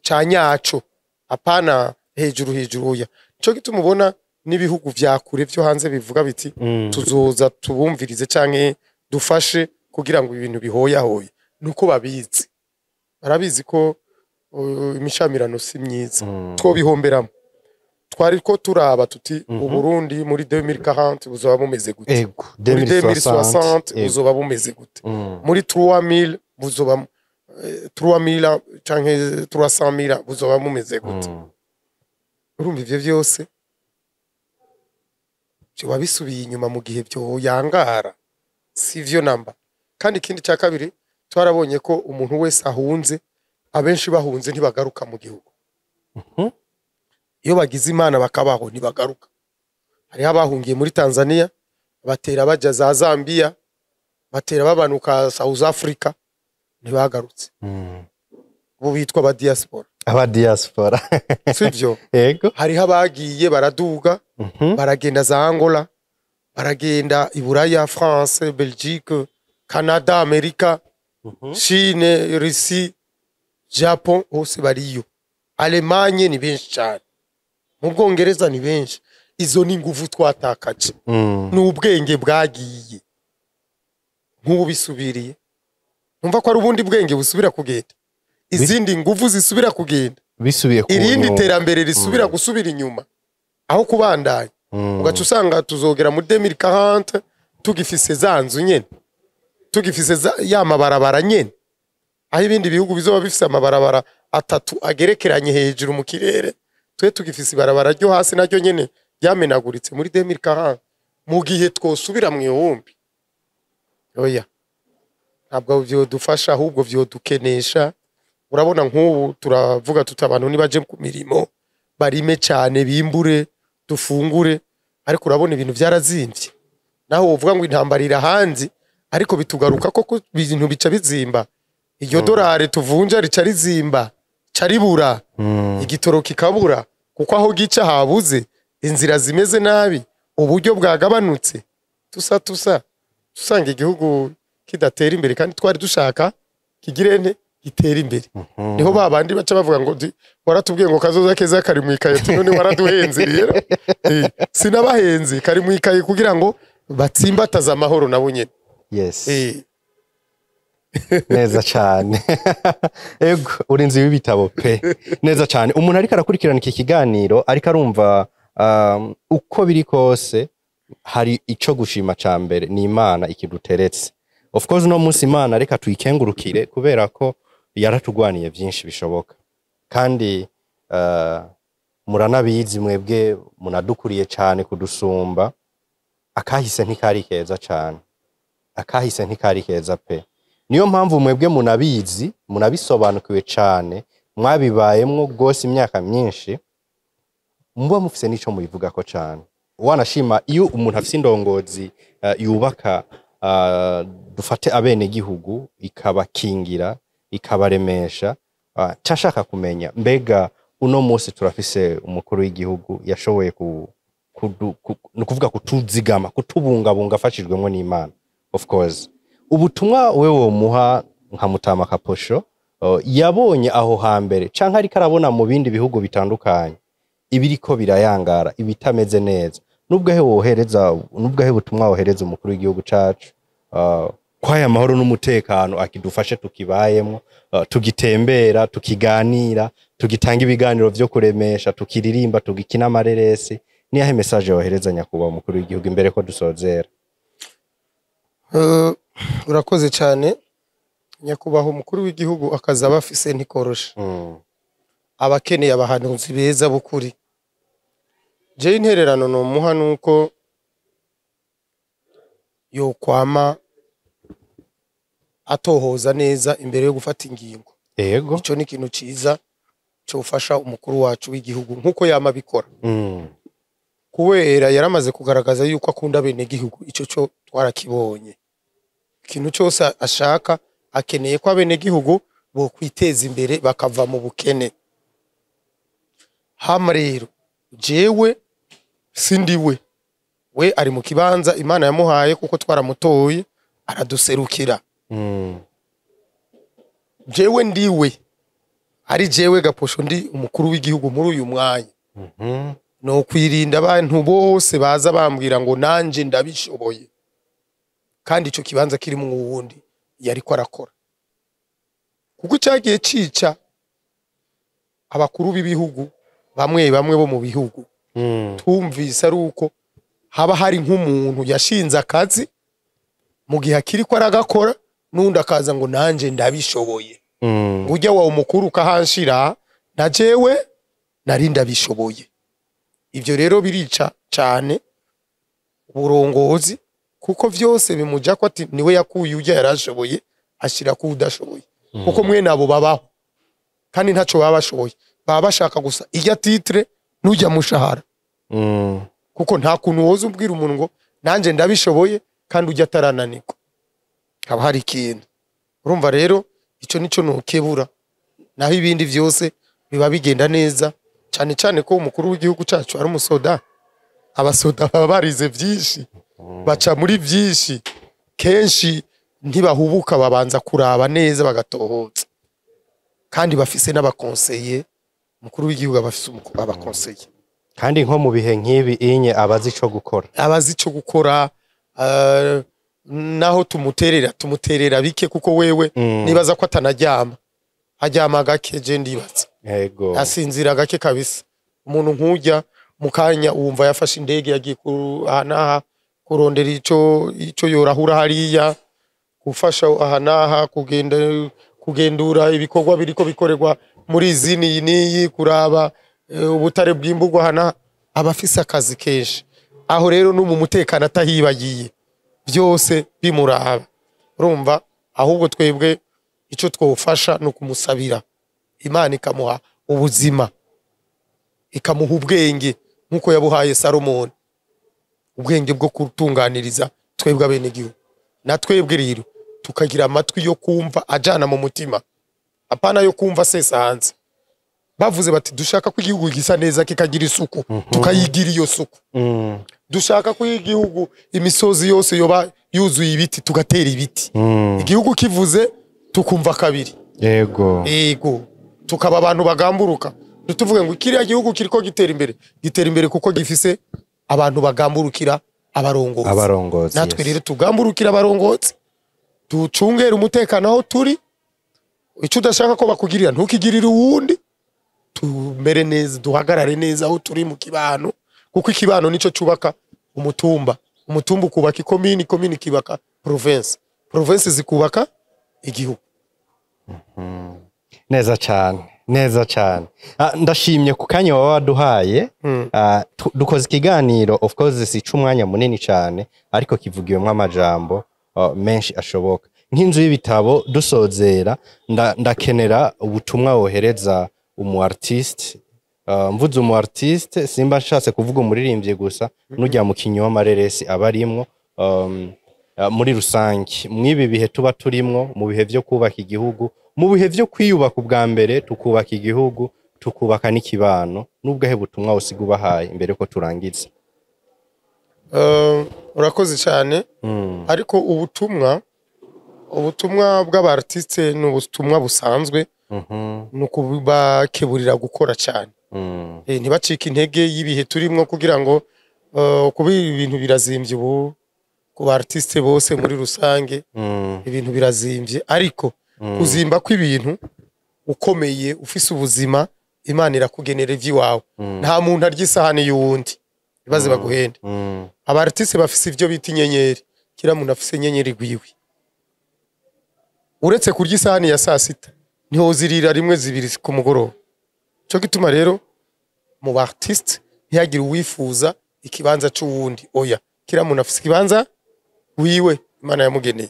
ca nyaco, apana hejuru hejuru. Oya, nico gituma ubona n'ibihugu vya kure vyo hanze bivuga biti: "Tuzoza tubumvirize canke dufashe kugira ngo ibintu bihoyahoye." Nuko babizi, barabizi ko imishamirano si myiza. Twobihomberamo. Twari ko turaba tuti: Uburundi muri 2040 buzoba bumeze gute? Muri 2060 buzoba bumeze gute? Muri 3000 buzoba 3000 canke 300,000 buzoba bumeze gute? Urumva ivyo vyose vyoba bisubiye inyuma mu gihe vyoyangara, sivyo namba. Kandi ikindi cya kabiri, twarabonye ko umuntu wese ahunze, abenshi bahunze ntibagaruka mu gihugu. Iyo bagize Imana bakabaho, ntibagaruka. Hariho abahungiye muri Tanzania, batera baja za Zambia, batera babanuka South Africa, ntibagarutse. Ubu bitwa aba diaspora. Aba diaspora. Sivyo? Ego. Hariho abagiye baraduga, baragenda za Angola, baragenda i Buraya, France, Belgique, Canada, Amerika, Chine, Russie, Japon, hose bariyo. Allemagne ni benshi cyane, mu Bwongereza ni benshi. Izo ni inguvu twatakaje, ni ubwenge bwagiye. Nk'ubu bisubiriye, numva ko ari ubundi bwenge busubira kugenda, izindi nguvu zisubira kugenda, bisubiye ku irindi nyungu. Terambere risubira gusubira inyuma aho kubandanya. Ugaca usanga tuzogera muri 2040 tugifise za nzu nyene. Tugifise ya mabarabara nyene, aho ibindi bihugu bizoba bifise amabarabara atatu agerekeranye hejuru mu kirere, twe tugifise ibarabara ryo hasi naryo nyene ryamenaguritse muri 2040, mu gihe twosubira mu ihumbi. Oya, ntabwo vyodufasha, ahubwo vyodukenesha. Urabona, nk'ubu turavuga tuti abantu nibaje ku mirimo, barime cyane, bimbure, dufungure, ariko urabona ibintu vyarazimvye. Naho wovuga ngo intambara irahanze, ariko bitugaruka ko ibintu bica bizimba. Iryo dorari tuvunja rica rizimba, ca ribura, igitoro kikabura kuko aho gica habuze, inzira zimeze nabi, uburyo bwagabanutse, tusa tusa usanga igihugu kidatera imbere kandi twari dushaka kigire nte? Gitera imbere. Niho ba bandi baca bavuga ngo waratubwiye ngo kazoza keza kari mu ikaye, none waraduhenze. Rero sinabahenze, kari mu ikaye kugira ngo batsimbataze amahoro nabo nyene. Neza cyane. Ego, uri inzu w'ibitabo pe, neza cyane. Umuntu ariko arakurikirana iki kiganiro, ariko arumva, uko biri kose hari ico gushima. Ca mbere ni Imana ikiduteretse. Of course, no munsi Imana reka tuyikengurukire, kubera ko yaratugwaniye byinshi bishoboka. Kandi muranabizi mwebwe munadukuriye cyane kudusumba, akahise ntikari keza cyane, akahise ntikari keza pe. Niyo mpamvu mwebwe munabizi, munabisobanukiwe cyane, mwabibayemwo rwose imyaka myinshi, muba mufise n'ico mubivugako cyane. Wanashima iyo umuntu afise indongozi yubaka, dufate abenegihugu, ikabakingira, ikabaremesha. Cashaka kumenya, mbega uno munsi turafise umukuru w'igihugu yashoboye ni ukuvuga kutuzigama, kutubungabunga, afashijwemwo n'Imana of course. Ubutumwa wewe womuha nka Mutama Kaposho, yabonye aho hambere canke ariko arabona mu bindi bihugu bitandukanye ibiriko birayangara, ibitameze neza, nubwo he wohereza, nubwo he butumwa wohereza umukuru w'igihugu cacu, kwaya amahoro n'umutekano akidufashe tukibayemwo, tugitembera, tukiganira, tugitanga ibiganiro vyo kuremesha, tukiririmba, tugikina amareresi, niyahe message wohereza nyakubahwa umukuru w'igihugu imbere ko dusozera? Urakoze cyane. Nyakubahwa umukuru w'igihugu, akazi aba afise ntikoroshe. Aba akeneye abahanuzi beza b'ukuri. Jewe intererano nomuha nuko yokwama atohoza neza imbere yo gufata ingingo. Ico ni ikintu ciza cofasha umukuru wacu w'igihugu, nkuko yama abikora, kubera yaramaze kugaragaza yuko akunda bene gihugu. Ico cyo twarakibonye. Ikintu cyose ashaka, akeneye ko abene gihugu bo kwiteza imbere, bakava mu bukene. Hama rero jewe sindiwe, we ari mu kibanza Imana yamuhaye, kuko twaramutoye araduserukira. Jewe ndiwe, ari jewe Gaposho ndi umukuru w'igihugu muri uyu mwanya, no kwirinda abantu bose baza bambwira ngo nanje ndabishoboye, kandi ico kibanza kiri mu wundi yariko arakora. Kuko cyagiye cica abakuru b'ibihugu bamwe bamwe bo mu bihugu, twumvise ari uko haba hari nk'umuntu yashinze akazi, mu gihe akiri ko aragakora, n'undi akaza ngo nanje ndabishoboye, ngo ujya wawe umukuru ukahanshira, na jewe nari ndabishoboye. Ibyo rero birica cyane uburongozi, kuko vyose bimuja ko ati niwe yakuye ujya yarashoboye, ashira ku udashoboye. Kuko mwene abo babaho kandi ntaco baba bashoboye, baba bashaka gusa ijya titre n'ujya mushahara. Kuko nta kuntu woza ubwira umuntu ngo nanje ndabishoboye kandi ujya atarananirwa, haba hari ikintu. Urumva rero, ico nico nokebura. Naho ibindi vyose biba bigenda neza cyane cyane ko umukuru w'igihugu cacu ari umusoda. Abasoda baba barize vyinshi, baca muri vyinshi, kenshi ntibahubuka, babanza kuraba neza, bagatohotsa, kandi bafise n'abakonseye. Umukuru w'igihugu aba afise abakonseye. Kandi nko mu bihe nk'ibi inye abazi ico gukora. Abazi ico gukora. Naho tumuterera bike, kuko wewe nibaza ko atanaryama, aryama gake, je ndibaza asinzira gake kabisa. Umuntu nk'ujya mu kanya wumva yafashe indege, yagiye aha n'aha kurondera ico yorahura hariya. Gufasha aha n'aha, kugenda kugendura ibikorwa biriko bikorerwa muri izini iyi n'iyi, kuraba ubutare bwimburwa aha n'aha. Aba afise akazi kenshi. Aho rero no mu mutekano atahibagiye, byose bimuraba. Urumva, ahubwo twebwe icyo twofasha ni ukumusabira Imana ikamuha ubuzima, ikamuha ubwenge nk'uko yabuhaye Salomoni, ubwenge bwo kutunganiriza twebwe abenegihugu. Na twebwe rero tukagira amatwi yo kumva ajana mu mutima, apana yo kumva sesa hanze. Bavuze bati dushaka ko igihugu gisa neza, kikagira isuku, tukayigira iyo suku. Dushaka ko igihugu imisozi yose yoba yuzuye ibiti, tugatera ibiti. Igihugu kivuze tukumva kabiri. Yego, tukaba abantu bagamburuka. Ntituvuge ngo kiriya gihugu kiriko gitera imbere, gitera imbere kuko gifise abantu bagamburukira abarongozi. Abarongozi. Natwe yes. rero tugamburukira abarongozi, ducungere umutekano aho turi. Icyo udashaka ko bakugirira ntukigirire uwundi. Tumere neza, duhagarare neza aho turi mu kibano, kuko ikibano nico cubaka umutumba, umutumba ukubaka ikomini, ikomini ikubaka province, province zikubaka igihugu. Neza cyane, neza cyane. Ndashimye ku kanya waba waduhaye. Dukoze ikiganiro, of course si umwanya munini cyane, ariko kivugiwemo amajambo menshi ashoboka. Nk'inzu y'ibitabo, dusozera, ndakenera ubutumwa wohereza umu artiste. Mvuze umu artiste, simba nshatse kuvuga umuririmbyi gusa, nujya mu kinyi w'amareresi aba arimwo. Muri rusange, mw'ibi bihe tuba turimwo, mu bihe vyo kubaka igihugu, mu bihe vyo kwiyubaka ubwa mbere, tukubaka igihugu, tukubaka n'ikibano, n'ubwahe butumwa usiga ubahaye imbere ko turangiza? Urakoze cyane. Ariko ubutumwa bw'aba artiste ni ubutumwa busanzwe, ni ukubakeburira gukora cyane. Ntibacike intege y'ibihe turimwo, kugira ngo kuba ibintu birazimvye ubu ku ba artiste bose muri rusange. Ibintu birazimvye, ariko kuzimba kw'ibintu, ukomeye, ufise ubuzima, Imana irakugenera ivy'iwawe. Nta muntu arya isahani y'uwundi, ibaze baguhende. Aba artiste bafise ivyo bita inyenyeri. Kila muntu afise inyenyeri gwiwe. Uretse kurya isahani ya saa sita, niho zirira rimwe, zibiri ku mugoroba. Cyo gituma rero mu ba artiste ntihagire uwifuza ikibanza c'uwundi. Oya, kila muntu afise ikibanza wiwe Imana yamugeneye.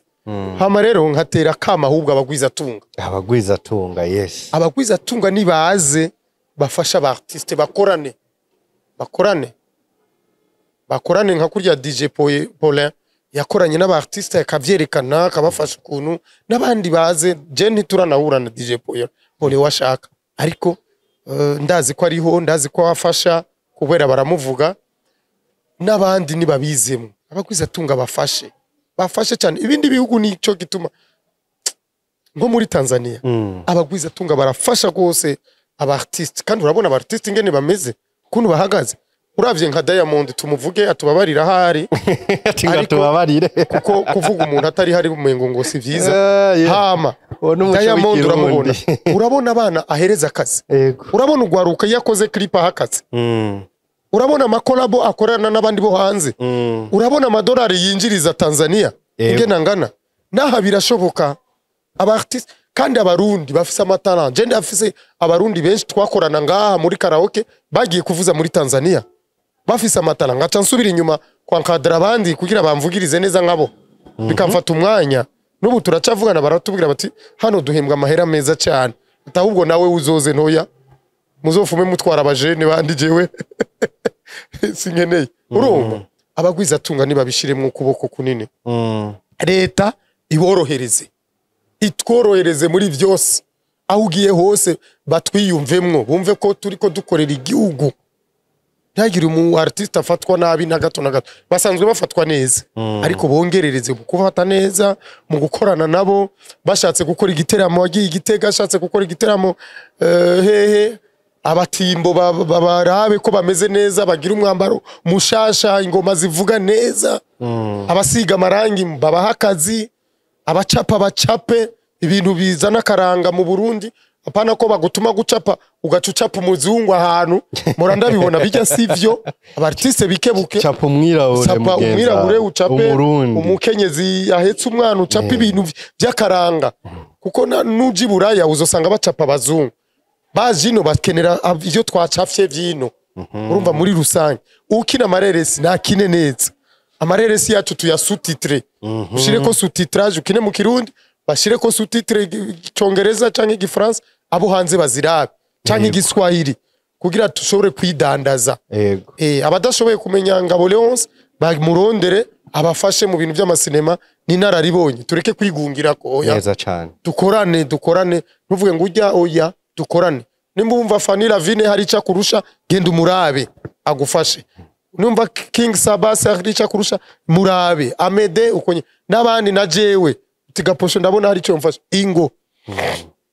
Hama rero nkatera kama ahubwo abagwizatunga. Abagwizatunga, yes. Abagwizatunga nibaze bafasha aba artiste, bakorane, bakorane, bakorane nka kurya DJ Paulin yakoranye n'aba artiste, akavyerekana, akabafasha ukuntu. N'abandi baze. Je ntituranahura na DJ Paulin washaka, ariko ndazi ko ariho, ndazi ko afasha kubera baramuvuga. N'abandi nibabizemo, abagwizatunga bafashe, bafashe cyane. Ibindi bihugu nico gituma nko muri Tanzania abagwizatunga barafasha rwose aba artiste. Kandi urabona aba artiste ingene bameze, ukuntu bahagaze. Uravye nka Diamond, tumuvuge atubabarira ahari. Ati ngo Ariko- tubabarire. Kuko kuvuga umuntu atari hari umengo ngo si vyiza. Yeah. Hama Uwo ni umuco Diamond w'ikirundi. uramubona, urabona abana ahereza akazi, urabona ugwaruka iyo akoze clip aha akazi, urabona ama collabo akorana n'abandi bo hanze, urabona amadolari yinjiriza Tanzania ingene angana. Naha birashoboka. Aba artiste kandi abarundi bafise ama talent. Je ndafise abarundi benshi twakorana ngaha muri karaoke bagiye kuvuza muri Tanzania, bafise ama talent. Ngaca nsubira inyuma kwankadra abandi kugira bamvugirize neza nkabo, bikamfata umwanya. N'ubu turacavugana, baratubwira bati hano duhembwa amahera meza cyane, ati ahubwo nawe uzoze. Ntoya muzofume mutwara abajene bandi, jewe sinkeneye. Urumva, abagwizatunga nibabishiremwo ukuboko kunini. Leta iborohereze, itworohereze muri byose. Aho ugiye hose batwiyumvemwo, bumve ko turiko dukorera igihugu. Ntihagire umu artiste afatwa nabi na gato na gato. Basanzwe bafatwa neza, ariko bongerereze mu kubafata neza, mu gukorana nabo. Bashatse gukora igiteramo, wagiye igitega, ashatse gukora igiteramo hehe, abatimbo barabe ko bameze neza, bagira umwambaro mushasha, ingoma zivuga neza, abasiga amarangi babaha akazi, abacapa bacape. Ibintu bizana akaranga mu Burundi, apana ko bagutuma gucapa ugaca ucapa umuzungu ahantu. Mpora ndabibona bijya, sivyo. Aba artiste bikebuke. Capa umwirabure. Capa mugenzi umwirabure, wawe. Ucape Umurundi. umukenyezi ahetse umwana, ucape ibintu by'akaranga, kuko nuja i Buraya uzosanga bacapa abazungu. Baje ino bakenera ivyo twacafye vyino. Urumva, muri rusange ukina amareresi ntakine neza. Amareresi yacu tuya sous-titre, ushireko sous-titrage, ukine mu Kirundi, bashireko sous-titre Icongereza canke Igifaransa, abo hanze bazirabe, canke Igiswahili, kugira dushobore kwidandaza. Abadashoboye kumenya Ngabo Leonce bamurondere abafashe mu bintu by'amasinema, n'inararibonye. Tureke kwigungira ko, oya. Neza cane. Dukorane, dukorane. Ntuvuge ngo ujya, oya, dukorane. Nimba wumva Fanny Lavine hari icyo akurusha, genda umurabe agufashe. Numva King Sabas hari icyo akurusha, murabe Amede uko n'abandi, na jewe tigaposho ndabona hari icyo mfasha, ingo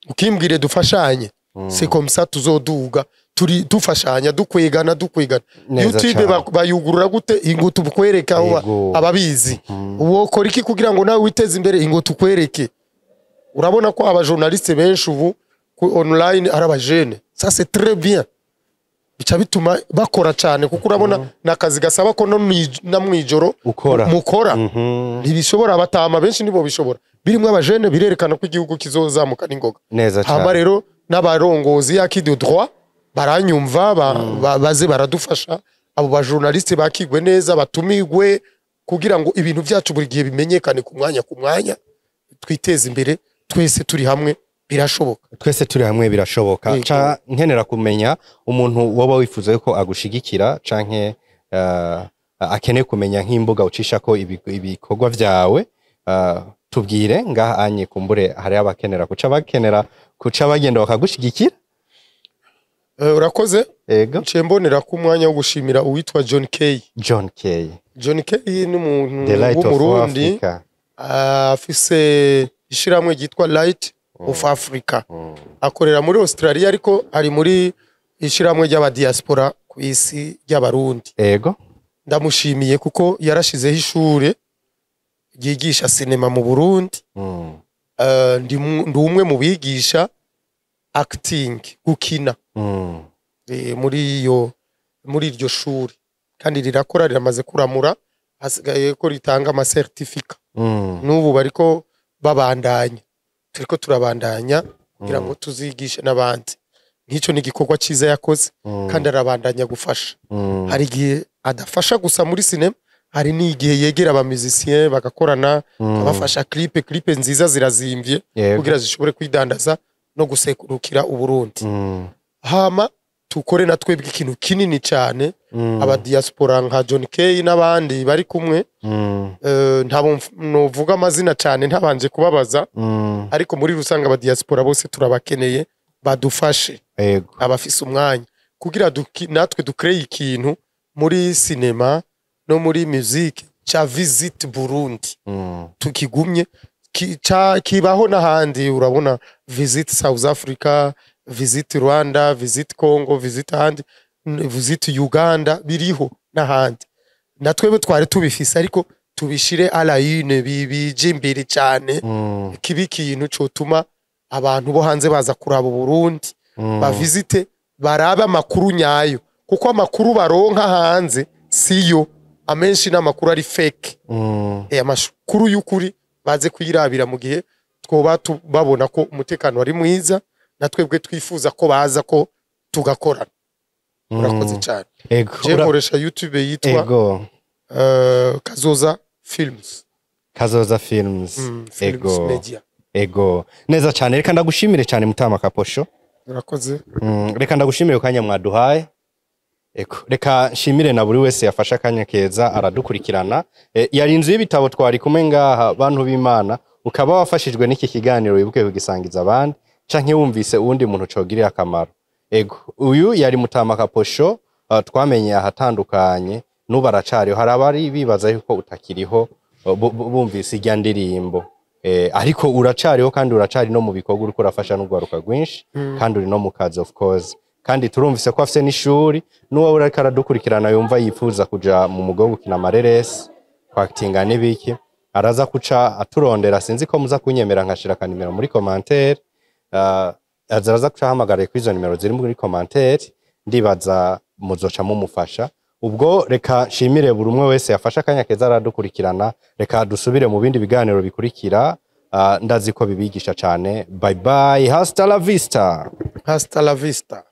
ukimbwire dufashanye. C'est comme ça tuzoduga, turi dufashanya, dukwegana, dukwegana. Neza YouTube cane. Bayugurura gute? Ingo tukwereke aho ababizi. Wokora iki kugira ngo nawe witeze imbere? Ingo tukwereke. Urabona ko aba journaliste benshi ubu ku online ari abajene. Ça, c'est très bien, bica bituma bakora cyane, kuko urabona ni akazi gasaba ko no na mwijoro Ukora. mukora. Ntibishobora abatama benshi, nibo bishobora. Birimo abajene, birerekana ko igihugu kizozamuka n'ingoga. Neza Hama cane. rero n'abarongozi à qui de droit baranyumva, baze baradufasha. Abo ba journaliste bakigwe neza, batumigwe, kugira ngo ibintu byacu buri gihe bimenyekane ku mwanya ku mwanya, twiteze imbere twese turi hamwe, birashoboka. Twese turi hamwe birashoboka. Yego. Ca nkenera kumenya umuntu woba wifuza yuko agushigikira canke akeneye kumenya nk'imbuga ucishako ibikorwa vyawe, tubwire ngaha anye, kumbure hari abakenera kuca bakenera kuca bagenda bakagushigikira. Urakoze. Ego. Nciye mbonera ko umwanya wo gushimira uwitwa John Kay. John Kay. John Kay ni umuntu The Light of w'Umurundi. Africa. Afise ishyirahamwe ryitwa Light of Africa. Akorera muri Australia, ariko ari muri ishyirahamwe ry'abadiaspora ku isi ry'Abarundi. Ndamushimiye kuko yarashizeho ishure ryigisha sinema mu Burundi. Ndi umwe mu bigisha acting, gukina, muri iryo shuri, kandi rirakora, riramaze kuramura, hasigaye ko ritanga ama certificat. N'ubu bariko babandanya, turiko turabandanya kugira ngo tuzigishe n'abandi. Nk'icyo ni igikorwa cyiza yakoze, kandi arabandanya gufasha. Hari igihe adafasha gusa muri sinema, hari n'igihe yegera aba musicien bagakorana, abafasha clip. Clip nziza zirazimvye, kugira zishobore kwidandaza no gusekurukira Uburundi. Hama tukore na twebwe ikintu kinini cyane. Abadiaspora nka John Kay n'abandi bari kumwe, ntabo novuga amazina cyane ntabanje kubabaza, ariko muri rusange abadiaspora bose turabakeneye, badufashe, abafise umwanya, kugira natwe dukreye ikintu muri sinema no muri musique ca Visit Burundi. Tukigumye kibaho n'ahandi. Urabona Visit South Africa, Visit Rwanda, Visit Congo, Visit ahandi, Visit Uganda, biriho n'ahandi. Na twebwe twari tubifise, ariko tubishire à la une, bije imbere cyane, kiba ikintu cotuma abantu bo hanze baza kuraba Uburundi, bavisite, barabe amakuru nyayo, kuko amakuru baronka hanze siyo amenshi, n'amakuru ari fake. Amakuru y'ukuri baze kuyirabira mu gihe twoba babona ko umutekano ari mwiza, na twebwe twifuza ko baza ko tugakorana. Urakoze cyane. Je nkoresha YouTube yitwa Kazoza Films. Kazoza Films. Films Media. Ego, neza cyane. Reka ndagushimire cyane, Mutama Kaposho. Urakoze. Reka ndagushimire ku kanya mwaduhaye. Ego, reka nshimire na buri wese yafashe akanya keza aradukurikirana. Yari inzu y'ibitabo, twari kumwe ngaha. Bantu b'Imana, ukaba wafashijwe n'iki kiganiro, wibuke kugisangiza abandi canke wumvise uwundi muntu cogirira akamaro. Ego, uyu yari Mutama Kaposho, twamenye ahatandukanye, n'ubu aracariho. Hari abari bibaza yuko utakiriho, bumvise irya ndirimbo. Ariko uracariho, kandi uracari no mu bikorwa, uriko urafasha n'urwaruka rwinshi, kandi uri no mu kazi, of course. Kandi turumvise ko afise n'ishuri. N'uwo ariko aradukurikirana yumva yifuza kuja mu mugo wo gukina amareresi, kwakitinga n'ibiki. Araza kuca aturondera, sinzi ko muza kunyemera nkashira akanimero muri commentaire. Araza kuca ahamagara kuri izo nimero ziri muri commentaire, ndibaza muzoca mumufasha. Ubwo reka nshimire buri umwe wese yafashe akanya keza aradukurikirana. Reka dusubire mu bindi biganiro bikurikira. Ndazi ko bibigisha cyane. Bye bye, hasta la vista. Hasta la vista.